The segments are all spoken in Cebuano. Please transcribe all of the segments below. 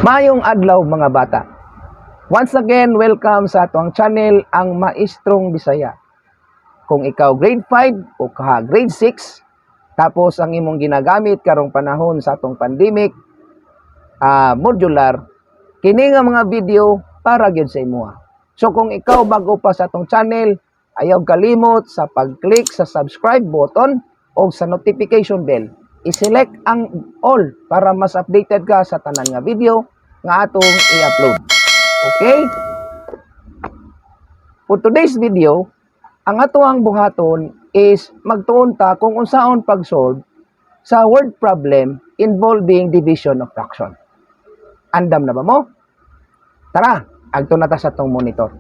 Maayong adlaw, mga bata. Once again, welcome sa atong channel, ang Maestrong Bisaya. Kung ikaw grade 5 o kaha grade 6, tapos ang imong ginagamit karong panahon sa atong pandemic, modular, kini nga mga video para gyud sa imoha. So kung ikaw bago pa sa atong channel, ayaw kalimot sa pag-click sa subscribe button o sa notification bell. I-select ang all para mas updated ka sa tanan nga video nga atong i-upload. Okay? For today's video, ang atoang buhaton is magtuon ta kung unsaon pag-solve sa word problem involving division of fraction. Andam na ba mo? Tara, agto na ta sa atong monitor.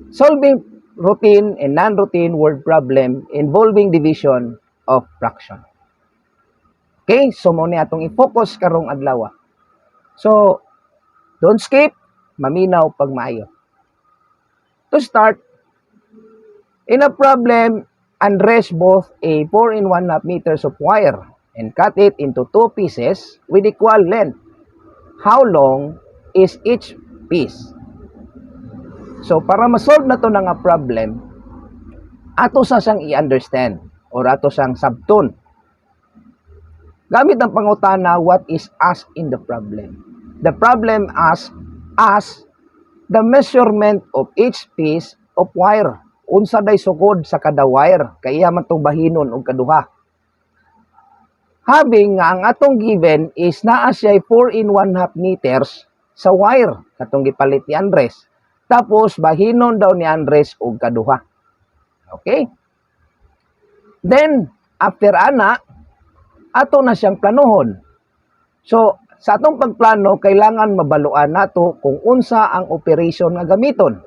Solving routine and non-routine word problem involving division of fraction. Okay, so mao ni atong i-focus karong adlaw. So, don't skip, maminaw pag maayo. To start, in a problem, Andres bought a 4 in 1 half meters of wire and cut it into two pieces with equal length. How long is each piece? So, para ma-solve na to na nga problem, ato sa siyang i-understand or ato siyang sabton. Gamit ang pangutana, what is asked in the problem? The problem asks us the measurement of each piece of wire. Unsa day sukod sa kada wire, kay iya man tong bahinon og kaduha. Having nga ang atong given is naa siya 4 in 1 half meters sa wire katong gipalit ni Andres. Tapos bahinon daw ni Andres og kaduha. Okay? Then after ana, ato na siyang planuhon. So sa atong pagplano, kailangan mabaluan nato kung unsa ang operation nga gamiton,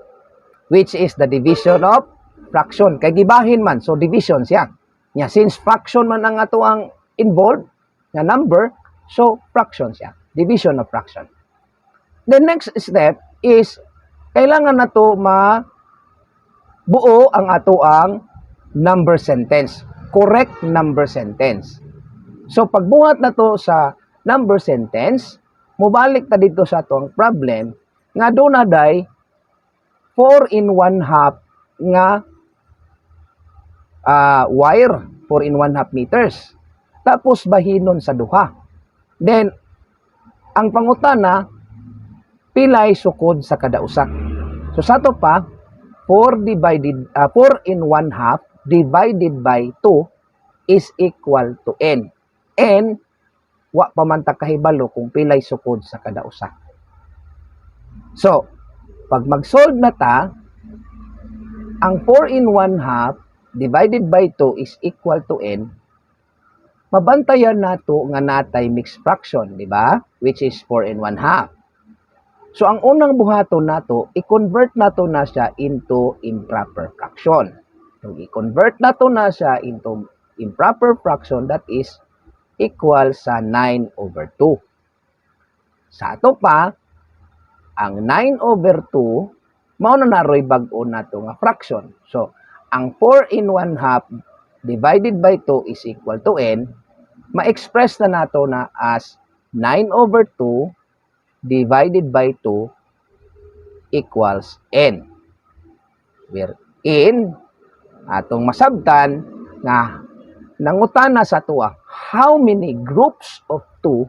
which is the division of fraction. Kay gibahin man, so division siya. Nya since fraction man ang ato ang involved nga number, so fraction siya. Division of fraction. The next step is kailangan nato ma buo ang ato ang number sentence. Correct number sentence. So pagbuhat nato sa number sentence, mobalik ta dito sa atong problem nga doon na day 4 in 1 half nga wire, 4 in 1 half meters. Tapos bahinon sa duha. Then ang pangutana, pilay sukod sa kada usa? So sa ato pa, 4 divided 4 in 1 half divided by 2 is equal to n. N, wa pa man ta kahibalo kung pilay sukod sa kada usa. So, pag mag-solve na ta, ang 4 in 1 half divided by 2 is equal to n, mabantayan nato nga natay mixed fraction, di ba? Which is 4 in 1 half. So, ang unang buhaton nato, i-convert nato na siya into improper fraction. So, i-convert nato na siya into improper fraction, that is equal sa 9 over 2. Sa ato pa, ang 9 over 2, mao na naroy bag-o nato nga fraction. So, ang 4 in 1 half divided by 2 is equal to n, ma-express na nato na as 9 over 2 divided by 2 equals n. Wherein, atong masabtan nga nangutana sa atoa, how many groups of 2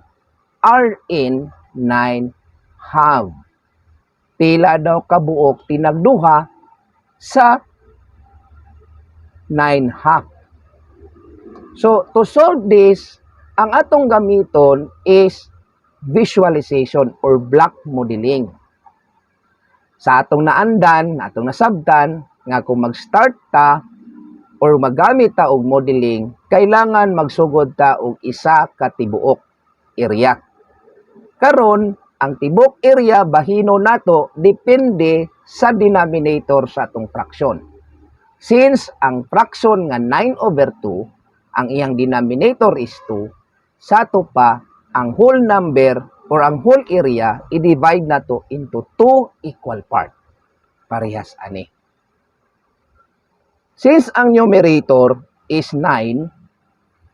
are in 9 half? Pila daw kabuok tinagduha sa 9 half? So, to solve this, ang atong gamiton is visualization or block modeling. Sa atong naandan, atong nasabtan, nga kung mag-start ta or maggamit ta og modeling, kailangan magsugod ta og isa ka tibuok area. Karon, ang tibuok area bahino nato depende sa denominator sa atong fraction. Since ang fraction nga 9 over 2, ang iyang denominator is 2, sa ato pa, ang whole number or ang whole area, i-divide nato into two equal part. Parehas ani. Since ang numerator is 9,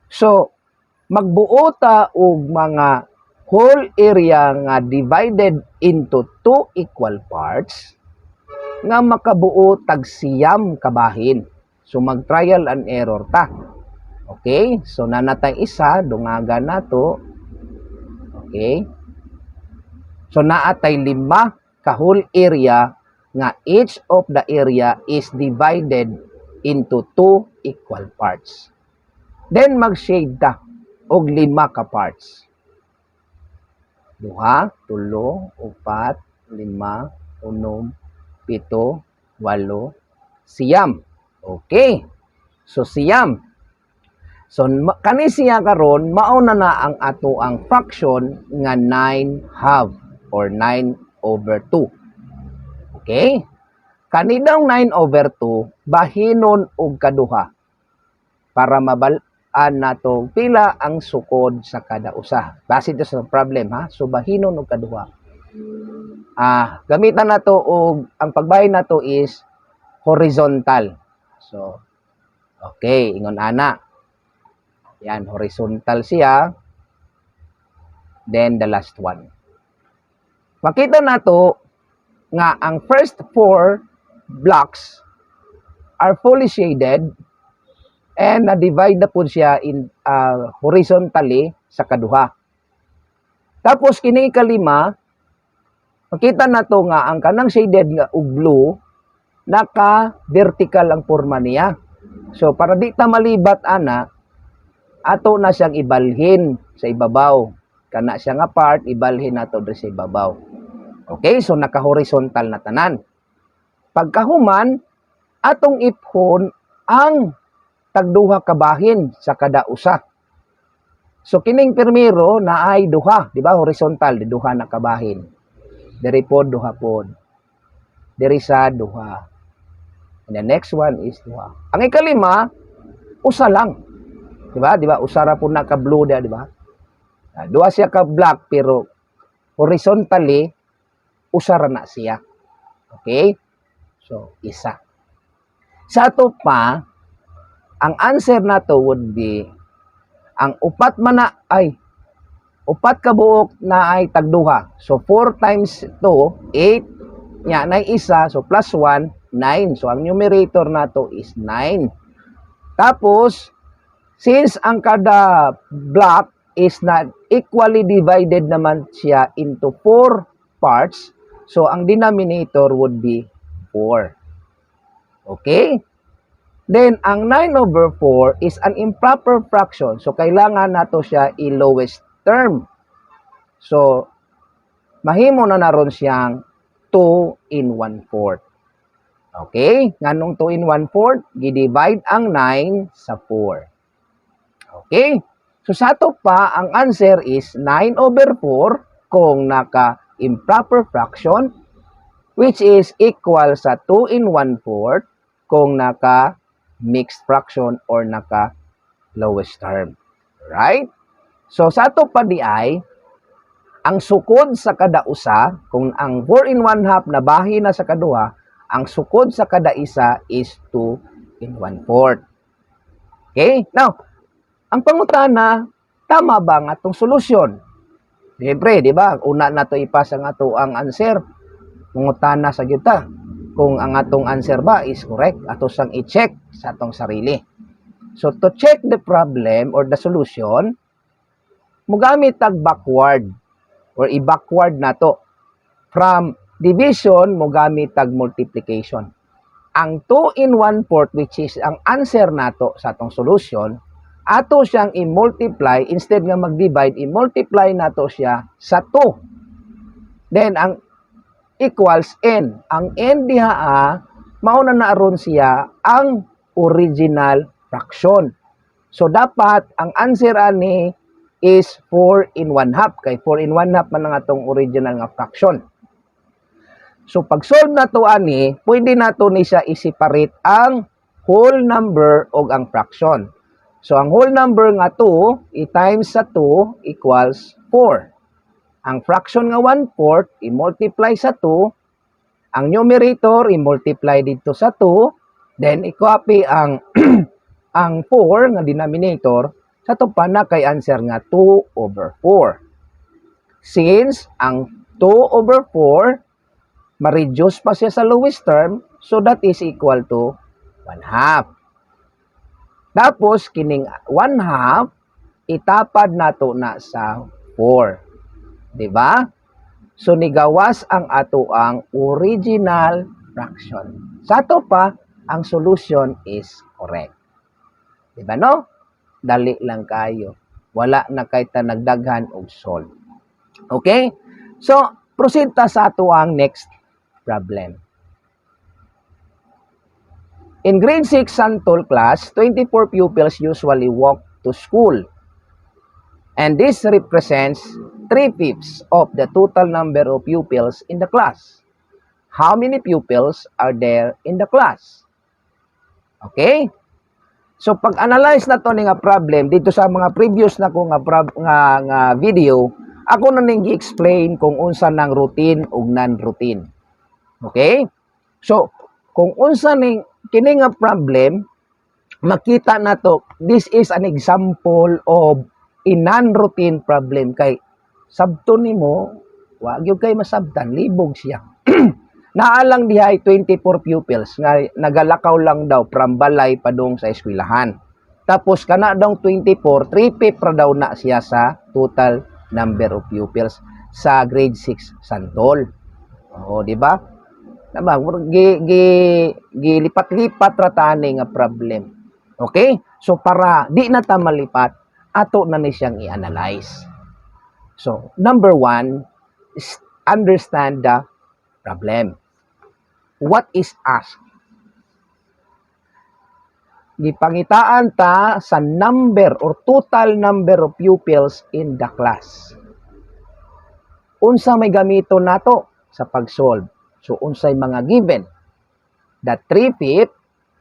so Magbuo ta og mga whole area nga divided into two equal parts nga makabuo tag 9 ka bahin. So mag trial and error ta. Okay? So naa na tay isa, dungagan nato. Okay? So naa tay lima ka whole area nga each of the area is divided into two equal parts. Then mag-shade ta og lima ka parts. Duha, tulo, upat, lima, unom, pito, walo, 9. Okay. So 9. So kani siya karon mao na na ang ato ang fraction nga 9 half or 9 over 2. Okay? Kani daw 9 over 2 bahinon og kaduha para mabal-an nato pila ang sukod sa kada usa. Base to sa problem ha. So bahinon og kaduha. Gamitan nato og ang pagbahin nato is horizontal. So okay, ingon ana. Yan, horizontal siya. Then the last one. Makita nato nga ang first four blocks are fully shaded and na-divide na po siya in horizontally sa kaduha. Tapos kini ikalima, makita nato nga ang kanang shaded nga og blue naka vertical ang porma niya. So para di ta malibat ana, ato na siyang ibalhin sa ibabaw. Kana siya nga part ibalhin nato diri sa ibabaw. Okay, so naka-horizontal na tanan. Pagkahuman, atong iphon ang tagduha ka bahin sa kada usa. So kining primero naay duha, di ba? Horizontal, di duha na kabahin. Diri pod duha pod. Diri sa duha. And the next one is duha. Ang ikalima, usa lang. Di ba? Di ba? Usa ra po na ka blue dia, di ba? Duha siya ka black pero horizontally usa ra na siya. Okay? So, isa. Sa ato pa, ang answer nato would be ang upat man na ay upat ka buok na ay tagduha. So 4 times 2, 8. Nya nay isa, so plus 1, 9. So ang numerator nato is 9. Tapos since ang kada block is not equally divided naman siya into 4 parts, so ang denominator would be 4. Okay? Then, ang 9 over 4 is an improper fraction. So, kailangan nato siya i-lowest term. So, mahimo na naron siyang 2 in 1 fourth. Okay? Nganong 2 in 1 fourth? Gi-divide ang 9 sa 4. Okay? So, sa ato pa, ang answer is 9 over 4 kung naka improper fraction, which is equal sa 2 in 1 fourth kung naka mixed fraction or naka lowest term. Right? So, sa ato pa di ay, ang sukod sa kada usa, kung ang 4 in 1 half na bahin na sa kaduha, ang sukod sa kada isa is 2 in 1 fourth. Okay? Now, ang pangutana, tama ba ang atong solusyon? Siyempre, di ba? Una na to ipasa nga ato ang answer. Mangutana sa gyud ta kung ang atong answer ba is correct, ato sang i-check sa atong sarili. So to check the problem or the solution, mugamit tag backward or i-backward nato. From division, mugamit tag multiplication. Ang 2 in 1 fourth, which is ang answer nato sa atong solution, ato siyang i-multiply, instead nga mag-divide, i-multiply nato siya sa 2. Then, ang equals n. Ang n diha mao na aron siya ang original fraction. So, dapat ang answer ani is 4 in 1 half. Kay 4 in 1 half man ang atong original nga fraction. So, pag solve na to ani, pwede nato ni siya i-separate ang whole number o ang fraction. So, ang whole number nga 2, i-times sa 2 equals 4. Ang fraction nga 1 fourth, i-multiply sa 2. Ang numerator, i-multiply dito sa 2. Then, i-copy ang 4 nga denominator. Sa ato pa naa kay answer nga 2 over 4. Since ang 2 over 4, ma-reduce pa siya sa lowest term, so that is equal to 1 half. Tapos, kining 1 half, itapad nato na sa 4. Di ba? So, nigawas ang ato ang original fraction. Sa ato pa, ang solution is correct. Di ba, no? Dali lang kayo. Wala na kay ta nagdaghan og solve. Okay? So, proceed ta sa ato ang next problem. In grade 6 Santol class, 24 pupils usually walk to school. And this represents 3/5 of the total number of pupils in the class. How many pupils are there in the class? Okay? So pag-analyze na to ni nga problem dito sa mga previous na ko nga video, ako na ning gi-explain kung unsa nang routine ug non-routine. Okay? So kung unsa ning kini nga problem, makita na to, this is an example of a non-routine problem kay sabton nimo, wa gyud kay masabtan, libog siya. Naa lang diha ay 24 pupils nga nagalakaw lang daw from balay padung sa eskwelahan. Tapos kana daw 24, 3 ra daw na siya sa total number of pupils sa grade 6 Santol. Oo, di ba? Diba? Gi, gi, gilipat-lipat ra tani nga problem. Okay? So para di na ta malipat, ato na ni siyang i-analyze. So, number one is understand the problem. What is asked? Gipangitaan ta sa number or total number of pupils in the class. Unsa may gamito nato sa pag-solve? So, unsay mga given? The 3/5,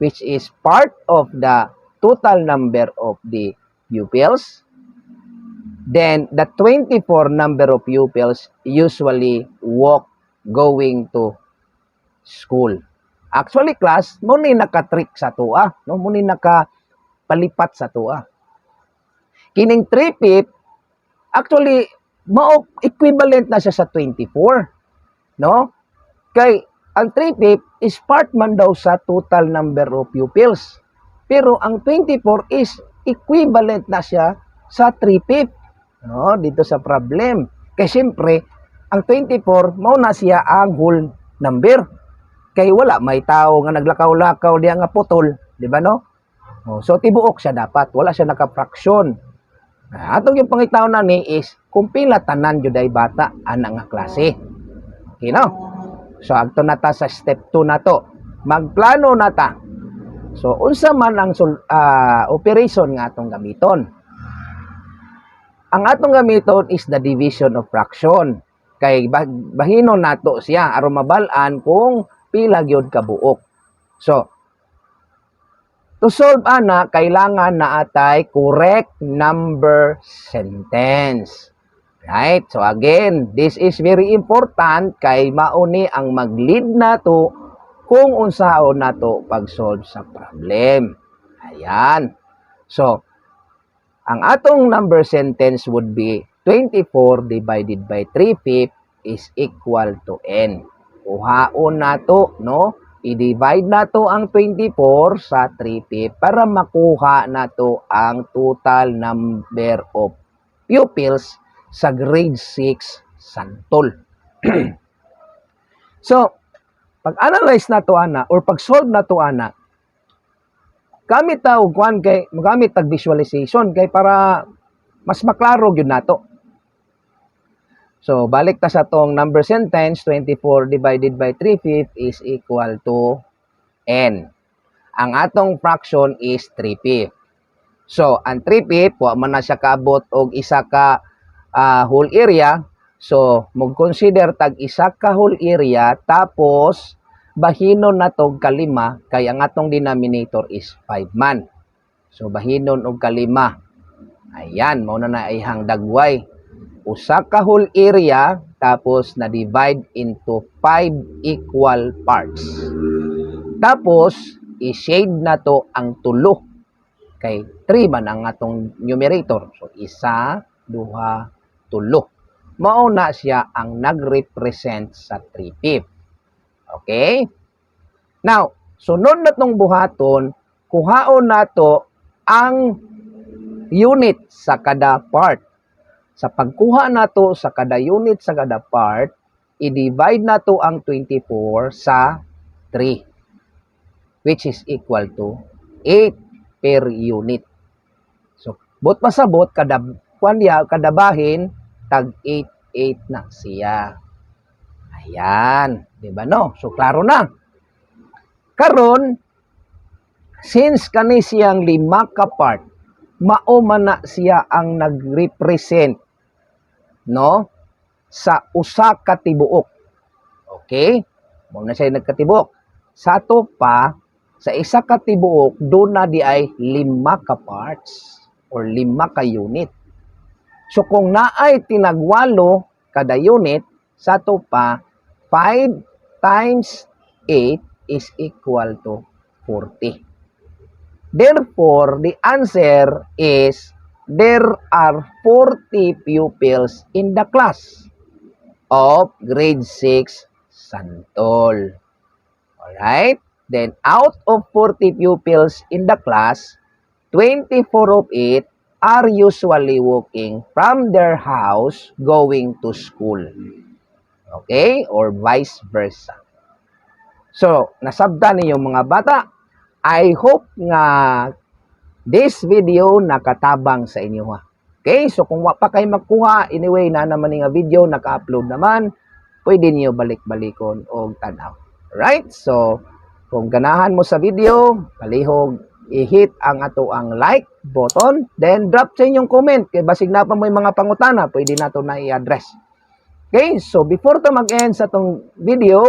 which is part of the total number of the pupils. Then, the 24 number of pupils usually walk going to school. Actually, class, mao ni naka-trick sa atoa, no? Mao ni naka palipat sa atoa. Kining 3/5, actually, mao equivalent na siya sa 24, no? Kay ang 3/5 is part man daw sa total number of pupils. Pero ang 24 is equivalent na siya sa 3/5. No, dito sa problem. Kay siyempre, ang 24 mao na siya ang whole number. Kay wala may tao nga naglakaw-lakaw diya nga putol, di ba, no? Oh, so tibuok siya dapat, wala siya naka-fraction. Ah, atong yung pangitaon na ni is kung pila tanan jud ay bata ana nga klase. Okay, no? So adto na ta sa step 2 na to. Magplano na ta. So unsa man ang operation nga atong gamiton? Ang atong gamiton is the division of fraction. Kay bahinon nato siya aron mabal-an kung pila gyud kabuok. So to solve ana, kailangan na atay correct number sentence. Right? So again, this is very important kay mauni ang mag-lead nato kung unsaon nato pag-solve sa problem. Ayan. So, ang atong number sentence would be 24 divided by 3/5 is equal to n. Kuhaon nato, no? I-divide nato ang 24 sa 3/5 para makuha nato ang total number of pupils sa grade 6 Santol. So, pag-analyze nato ana or pag-solve nato ana, gamit ta og kuan kay magamit tag visualization kay para mas maklaro gyud nato. So, balik ta sa tong number sentence, 24 divided by 3/5 is equal to n. Ang atong fraction is 3/5. So, ang 3/5, wa man na siya kaabot og isa ka whole area. So, mag-consider tag isa ka whole area, tapos bahinon na tog kalima kay ang atong denominator is 5 man. So, bahinon og kalima. Ayan, mao na na ihang dagway. Usa ka whole area tapos na divide into 5 equal parts. Tapos i-shade na to ang tulo. Kay 3 man ang atong numerator. So, isa, duha, tulo. Mao na siya ang nag-represent sa 3/5. Okay? Now, sunod na tong buhaton, kuhaon nato ang unit sa kada part. Sa pagkuha nato sa kada unit sa kada part, i-divide nato ang 24 sa 3, which is equal to 8 per unit. So, buot pasabot, kada kwan diya, kada bahin, tag 8, 8 na siya. Ayan, di ba, no? So, klaro na. Karon, since kani siyang lima ka part, mao man na siya ang nag-represent, no, sa usa ka tibuok. Okay? Mao na siya nagkatibuok. Sa ato pa, sa isa ka tibuok, duna diay lima ka parts or lima ka unit. So kung naay tinagwalo kada unit, sa ato pa, 5 times 8 is equal to 40. Therefore, the answer is there are 40 pupils in the class of grade 6 Santol. Alright? Then, out of 40 pupils in the class, 24 of it are usually walking from their house going to school. Okay? Or vice versa. So, nasabtan ninyo, mga bata. I hope nga this video nakatabang sa inyo ha. Okay? So, kung wa pa kayo makuha, anyway, na naman nga video, naka-upload naman, pwede niyo balik-balikon og tanaw. Right? So, kung ganahan mo sa video, palihog i-hit ang ato ang like button, then drop sa inyong comment kay basig naa pa moy mga pangutana, pwede nato na i-address. Okay, so before to mag-end sa atong video,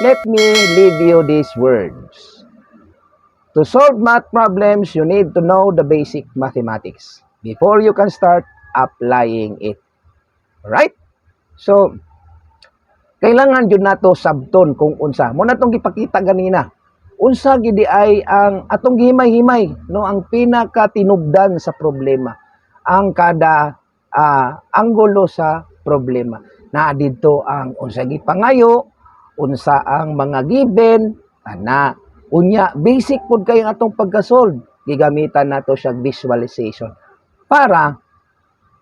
let me leave you these words. To solve math problems, you need to know the basic mathematics before you can start applying it. Alright? So, kailangan jud nato sabton kung unsa. Mao na tong gipakita ganina. Unsa gid ay ang atong gihimay-himay, no, ang pinakatinubdan sa problema. Ang kada anggulo sa problema. Naa didto ang unsa gipangayo, unsa ang mga given, ana. Unya, basic pud kay ang atong pagka-solve. Gigamitan nato siya visualization para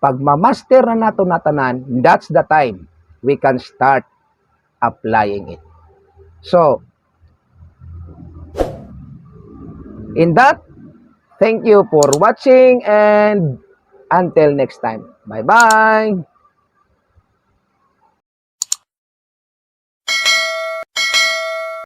pag ma-master na nato na tanan, that's the time we can start applying it. So, in that, thank you for watching and until next time. Bye-bye!